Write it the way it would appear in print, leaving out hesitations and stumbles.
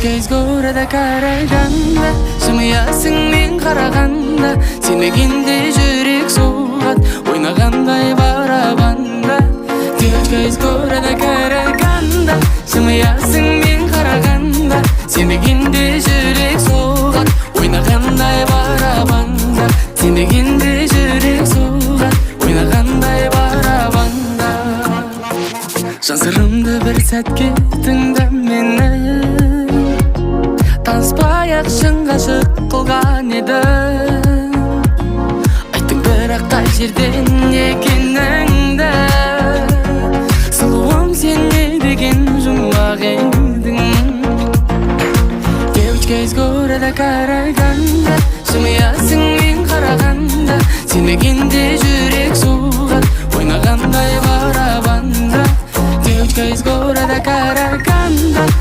Девочка из города Караганда, жымиясың мен қарағанда. Сенбегенде жүрек соғады, ойнағандай барабанда. Девочка из города Караганда, жымиясың мен қарағанда. Сенбегенде жүрек соғады, ойнағандай барабанда. Сенбегенде жүрек соғады, ойнағандай барабанда. Жан сырымды бір сәтке тыңда мені. Таныспай ақ шын ғашық қылған едің. Айттың бірақ қай жерден екеніңді. Сұлуым, сен не деген жұмбақ едің? Девочка из города Караганда, жымиясың мен қарағанда. Сенбегенде жүрек соғады, ойнағандай барабанда. Девочка из города Караганда.